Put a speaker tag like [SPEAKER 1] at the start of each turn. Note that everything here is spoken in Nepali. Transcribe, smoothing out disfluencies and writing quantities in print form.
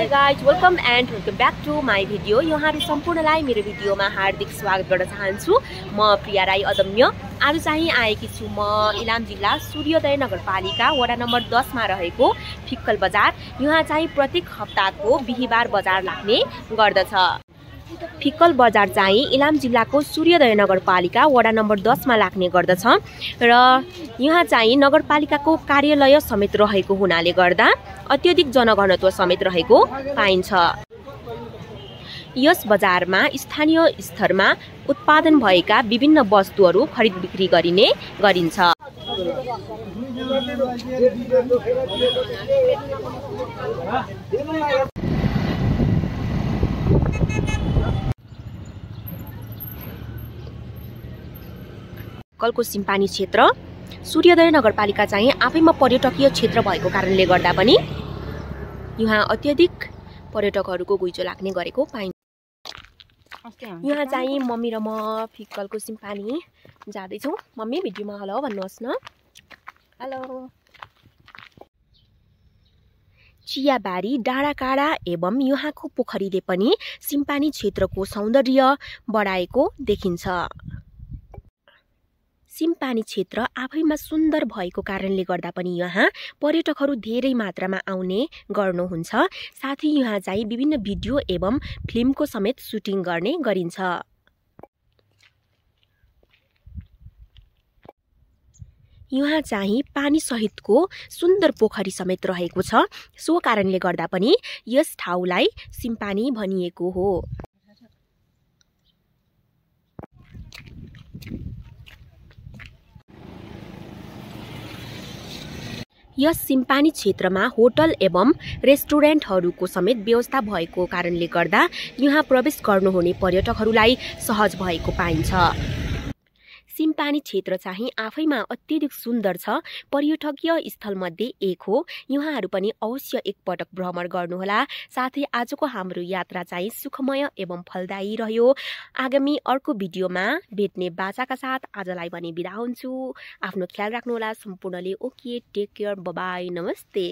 [SPEAKER 1] Hey guys, welcome back to my video. यहाँहरु सम्पूर्णलाई मेरो भिडियोमा हार्दिक स्वागत गर्न चाहन्छु। म प्रिया राई अदम्य। आज चाहिँ आएकी छु म इलाम जिल्ला सूर्योदय नगरपालिका वडा नम्बर 10 मा रहेको फिक्कल बजार। यहाँ चाहिँ प्रत्येक हप्ताको बिहीबार बजार लाग्ने गर्दछ। फिक्कल बजार चाहिँ इलाम जिल्लाको सूर्योदय नगरपालिका वडा नम्बर 10 मा लाग्ने गर्दछ र यहाँ चाहिँ नगरपालिकाको कार्यालय समेत रहेको हुनाले गर्दा अत्यधिक जनघनत्व समेत रहेको पाइन्छ। यस बजारमा स्थानीय स्तरमा उत्पादन भएका विभिन्न वस्तुहरू खरिद बिक्री गरिन्छ। फिक्कलको सिम्पानी क्षेत्र सूर्योदय नगरपालिका चाहिँ आफैमा पर्यटकीय क्षेत्र भएको कारणले गर्दा पनि यहाँ अत्यधिक पर्यटकहरूको घुइँचो लाग्ने गरेको पाइन्छ। यहाँ चाहिँ मम्मी र म फिक्कलको सिम्पानी जाँदैछौँ। मम्मी भिडियोमा हेलो भन्नुहोस् न। हेलो। चियाबारी, डाँडाकाँडा एवं यहाँको पोखरीले पनि सिम्पानी क्षेत्रको सौन्दर्य बढाएको देखिन्छ। सिम्पानी क्षेत्र आफैमा सुन्दर भएको कारणले गर्दा पनि यहाँ पर्यटकहरू धेरै मात्रामा आउने गर्नुहुन्छ। साथै यहाँ चाहिँ विभिन्न भिडियो एवं फिल्मको समेत सुटिङ गर्ने गरिन्छ। यहाँ चाहिँ पानी सहितको सुन्दर पोखरी समेत रहेको छ। सो कारणले गर्दा पनि यस ठाउँलाई सिम्पानी भनिएको हो। यस सिम्पानी क्षेत्रमा होटल एवं रेस्टुरेन्टहरूको समेत व्यवस्था भएको कारणले गर्दा यहाँ प्रवेश गर्नुहुने पर्यटकहरूलाई सहज भएको पाइन्छ। सिम्पानी क्षेत्र चाहिँ आफैमा अत्यधिक सुन्दर छ। पर्यटकीय स्थलमध्ये एक हो। यहाँहरू पनि अवश्य एकपटक भ्रमण गर्नुहोला। साथै आजको हाम्रो यात्रा चाहिँ सुखमय एवं फलदायी रह्यो। आगामी अर्को भिडियोमा भेट्ने बाचाका साथ आजलाई भने बिदा हुन्छु। आफ्नो ख्याल राख्नुहोला सम्पूर्णले। Okay, take care, bye bye, नमस्ते।